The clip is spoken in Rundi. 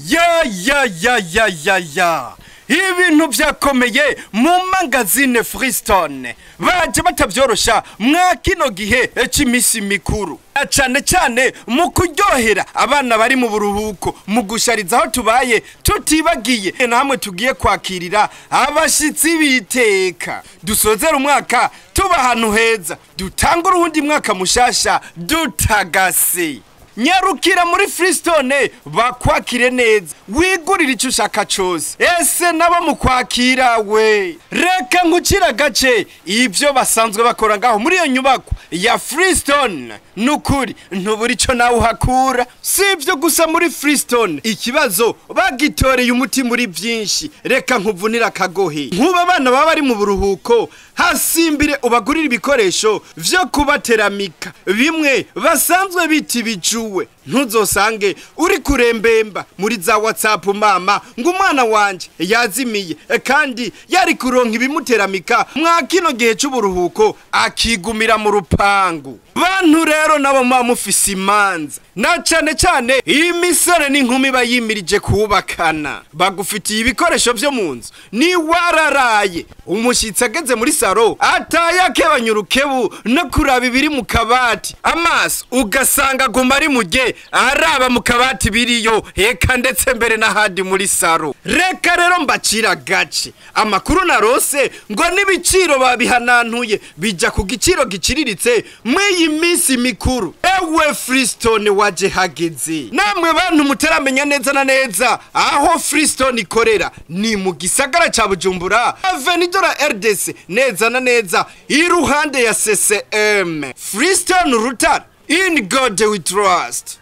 Ya ya ya ya ya ya, ibintu byakomeye mu mangazine Freestone. Baje batavyorosha mwa kino gihe c'imisi mikuru, cyane cyane mu kuryohera abana bari mu buruhuko, mu gushariza aho tubaye, tutibagiye namwe tugiye kwakirira abashitsi biteka. Dusozera umwaka tuba ahantu heza, dutangura uwundi mwaka mushasha dutagase. Nyarukira muri Freestone bakwakire neza, wigurire icyo ushaka cyose. Ese nabo mu kwakira we, reka nkucira agace ibyo basanzwe bakora ngaho muri iyo nyubako ya Freestone. Nukuri ntubura icyo nawe uhakura. Si ibyo gusa, muri Freestone ikibazo bagitoreye umuti muri byinshi. Reka nkuvunira akagohe: nk'ubu abana baba bari mu buruhuko, hasimbire ubagurire ibikoresho vyo kubateramika, bimwe basanzwe bita ibijuwe. Ntuzosange uri kurembemba muri za WhatsApp, mama, ngo umwana wanje yazimiye, kandi yari kuronka ibimuteramika mwa kino gihe c'uburuhuko, akigumira mu rupangu. Bantu rero nabo muba mufise imanza, na cane cane imisore n'inkumi bayimirije kubakana, bagufitiye ibikoresho vyo mu nzu. Ni wararaye umushyitsi ageze muri saro, ataye akebanya urukebu no kuraba ibiri mu kabati, amaso ugasanga aguma ari muge araba mu kabati biriyo, eka ndetse mbere n'ahandi muri saro. Reka rero mbacira gace amakuru narose, ngo n'ibiciro babihanantuye, bija ku giciro giciriritse mw'iyi minsi mikuru. Ewe Freestone waje hageze. Namwe bantu mutaramenya neza na neza aho Freestone ikorera, ni mu gisagara ca Bujumbura, Avenue de la RDC, neza na neza iruhande ya CCM. Freestone Rutare, in God we trust.